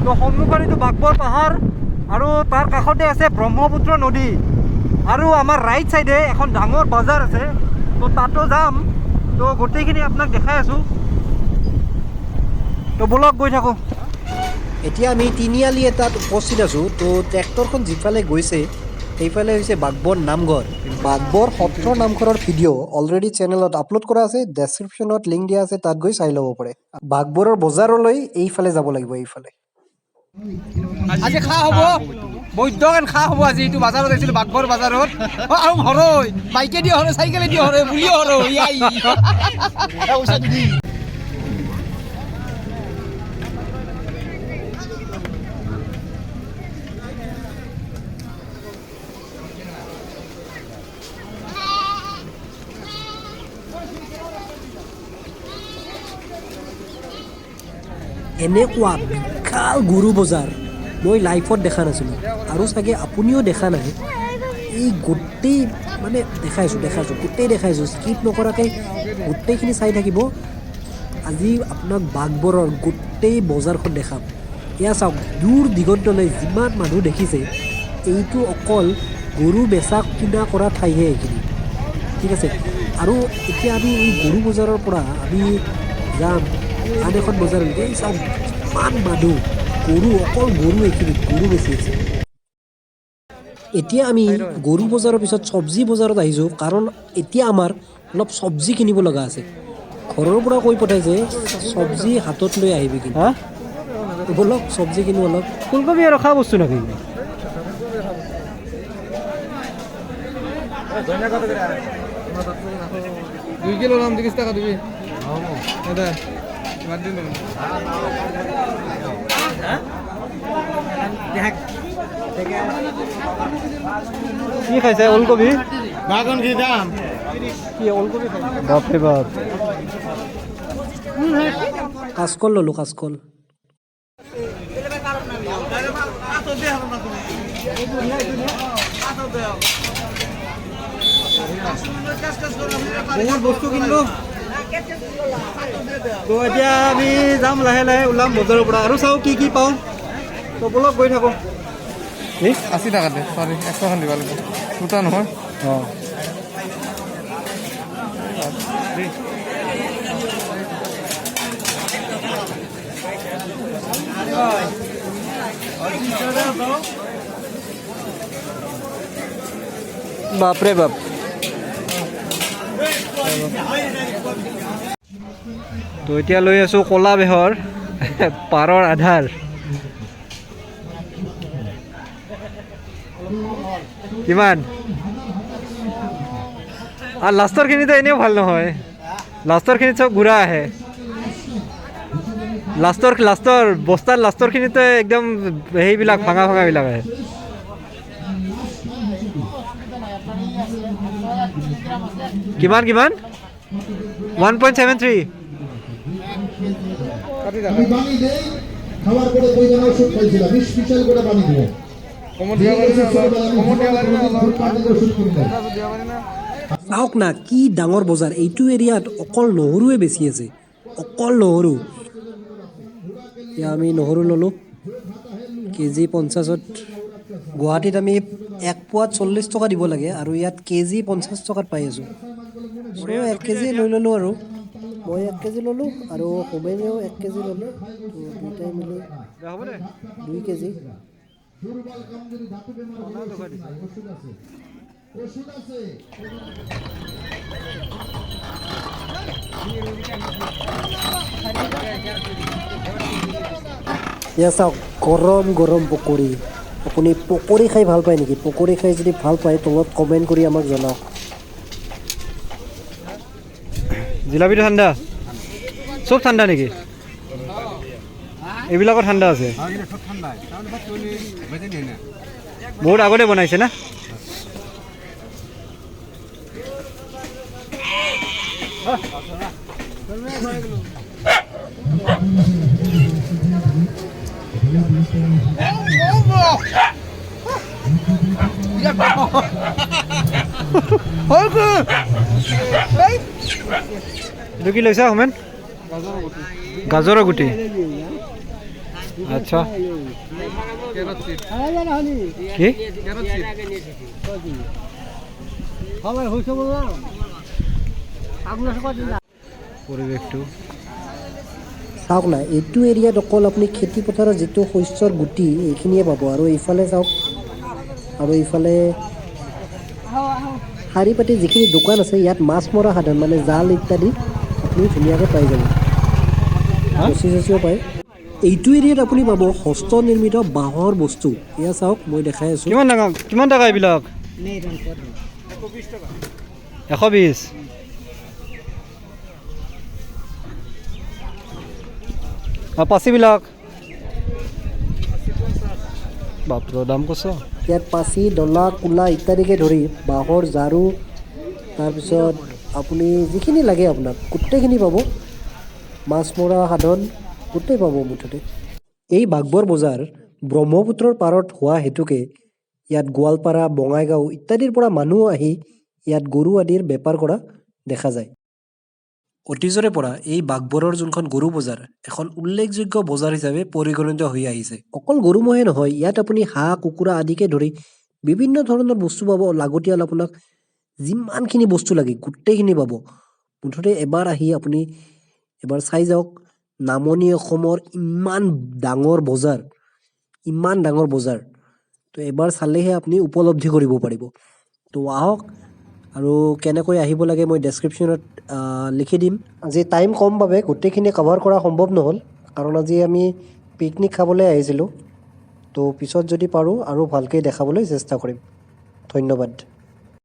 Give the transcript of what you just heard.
তো সন্মুখত এইটো বাঘবৰ পাহাৰ আৰু তাৰ কাষতে আছে ব্ৰহ্মপুত্ৰ নদী আৰু আমাৰ ৰাইট চাইডে এখন ডাঙৰ বজাৰ আছে, তো তাতো যাম। তো গোটেইখিনি আপোনাক দেখাই আছোঁ, তো ব'লক গৈ থাকোঁ। এতিয়া আমি তিনিআলি এটাত উপস্থিত আছোঁ। তো ট্ৰেক্টৰখন যিফালে গৈছে সেইফালে হৈছে বাঘবৰ নামঘৰ। বাঘবৰ সত্ৰ নামঘৰৰ ভিডিঅ' অলৰেডি চেনেলত আপলোড কৰা আছে, ডেছক্ৰিপশ্যনত লিংক দিয়া আছে, তাত গৈ চাই ল'ব পাৰে। বাঘবৰৰ বজাৰলৈ এইফালে যাব লাগিব, এইফালে। আজি খা হ'ব, বৈদ্য খা হ'ব। আজি এইটো বজাৰত আহিছিলোঁ, বাঘবৰ বজাৰত। আৰু হৰৈ বাইকে দি হৰৈ, চাইকেলে দি হৰৈ, বুলিও হৰৈ। এনেকুৱা বিশাল গৰু বজাৰ মই লাইফত দেখা নাছিলোঁ আৰু চাগে আপুনিও দেখা নাই। এই গোটেই মানে দেখাইছোঁ গোটেই দেখাইছোঁ, স্কিপ নকৰাকৈ গোটেইখিনি চাই থাকিব। আজি আপোনাক বাঘবৰৰ গোটেই বজাৰখন দেখাম। এয়া চাওক, দূৰ দিগন্তলৈ যিমান মানুহ দেখিছে, এইটো অকল গৰু বেচা কিনা কৰা ঠাইহে এইখিনি, ঠিক আছে। আৰু এতিয়া আমি এই গৰু বজাৰৰ পৰা আমি যাম আন এখন বজাৰলৈকে। এই চাওক কিমান মানুহ, গৰু, অকল গৰু, এইখিনিত গৰু বেচি আছে। এতিয়া আমি গৰু বজাৰৰ পিছত চব্জি বজাৰত আহিছোঁ, কাৰণ এতিয়া আমাৰ অলপ চব্জি কিনিব লগা আছে। ঘৰৰ পৰা কৈ পঠাইছে চব্জি হাতত লৈ আহিবি কিন্তু। হা, ব'লক চব্জি কিনো অলপ। ফুলকবি আৰু খোৱা বস্তু নেকি? 2 কিলো দাম 30 টাকা দিবি। দাদা কি খাইছে? ওলকবি। বাগান কি দাম? কি ওলকবি খাইছে? বাপৰে বাপ। কাচকল ল'লোঁ, কাচকল। বহুত বস্তু কিনিলোঁ। তো এতিয়া আমি যাম, লাহে লাহে ওলাম বজাৰৰ পৰা আৰু চাওঁ কি কি পাওঁ। তো ব'লক গৈ থাকোঁ। 80 টাকা দে, চৰি 100খন দিব লাগিব, দুটা নহয়। অঁ, বাপৰে বাপ। তো এতিয়া লৈ আছোঁ ক'লা বেহৰ পাৰৰ আধাৰ। কিমান? আৰু লাষ্টৰখিনিতো এনেও ভাল নহয়, লাষ্টৰখিনিত চব ঘূৰা আহে। লাষ্টৰ লাষ্টৰ বস্তাৰ লাষ্টৰখিনিতো একদম সেইবিলাক ভাঙা ভাঙাবিলাক আহে। কিমান কিমান? 1.73। খাওয়ার পরে কই দানা ওষুধ খাইছিলাম, স্পেশাল করে পানি দিব। চাওক না কি ডাঙৰ বজাৰ। এইটো এৰিয়াত অকল নহৰুৱে বেছি আছে, অকল নহৰু। এতিয়া আমি নহৰু ল'লোঁ কেজি 50ত। গুৱাহাটীত আমি এক পোৱাত 40 টকা দিব লাগে আৰু ইয়াত কেজি 50 টকাত পাই আছোঁ। চ' 1 কেজি লৈ ল'লোঁ আৰু মই 1 কেজি ল'লোঁ আৰু হোমেনেও 1 কেজি ল'লে, তো দুটাই মিলি 2 কেজি। এয়া চাওক গৰম গৰম পকৰি। আপুনি পকৰি খাই ভাল পায় নেকি? পকৰি খাই যদি ভাল পায় তলত কমেণ্ট কৰি আমাক জনাওক। জিলাপিটো ঠাণ্ডা, চব ঠাণ্ডা নেকি? এইবিলাকো ঠাণ্ডা আছে। বহুত আগতে বনাইছে না? এইটো কি লৈছা হোমেন? গাজৰৰ গুটি। আচ্ছা, কি? পৰিৱেশটো চাওক না, এইটো এৰিয়াত অকল আপুনি খেতি পথাৰৰ যিটো শস্যৰ গুটি, এইখিনিয়ে পাব। আৰু এইফালে চাওক, আৰু এইফালে শাৰী পাতি যিখিনি দোকান আছে, ইয়াত মাছ মৰা সাধন মানে জাল ইত্যাদি আপুনি ধুনীয়াকৈ পাই যাব, ৰছী চচিও পায়। এইটো এৰিয়াত আপুনি পাব হস্ত নিৰ্মিত বাঁহৰ বস্তু। এয়া চাওক, মই দেখাই আছোঁ। কিমান ডাঙৰ, কিমান টকা এইবিলাক? 120। পাচিবিলাক বাপৰে, দাম কৈছ। ইয়াত পাচি, ডলা, কুলা ইত্যাদিকে ধৰি বাঁহৰ ঝাৰু, তাৰপিছত আপুনি যিখিনি লাগে আপোনাক গোটেইখিনি পাব। মাছ মৰা সাধন গোটেই পাব মুঠতে। এই বাঘবৰ বজাৰ ব্ৰহ্মপুত্ৰৰ পাৰত হোৱা হেতুকে ইয়াত গোৱালপাৰা, বঙাইগাঁও ইত্যাদিৰ পৰা মানুহ আহি ইয়াত গৰু আদিৰ বেপাৰ কৰা দেখা যায়। অতীজৰে পৰা এই বাঘবৰৰ যোনখন গৰু বজাৰ, এখন উল্লেখযোগ্য বজাৰ হিচাপে পৰিগণিত হৈ আহিছে। অকল গৰু ম'হে নহয়, ইয়াত আপুনি হাঁহ কুকুৰা আদিকে ধৰি বিভিন্ন ধৰণৰ বস্তু পাব। লাগতিয়াল আপোনাক যিমানখিনি বস্তু লাগে গোটেইখিনি পাব। মুঠতে এবাৰ আহি আপুনি এবাৰ চাই যাওক। নামনি অসমৰ ইমান ডাঙৰ বজাৰ, ইমান ডাঙৰ বজাৰ, তো এবাৰ চালেহে আপুনি উপলব্ধি কৰিব পাৰিব। তো আহক, আৰু কেনেকৈ আহিব লাগে মই ডেছক্ৰিপশ্যনত লিখি দিম। আজি টাইম কম বাবে গোটেইখিনি কভাৰ কৰা সম্ভৱ নহ'ল, কাৰণ আজি আমি পিকনিক খাবলৈ আহিছিলোঁ। তো পিছত যদি পাৰোঁ আৰু ভালকৈ দেখাবলৈ চেষ্টা কৰিম। ধন্যবাদ।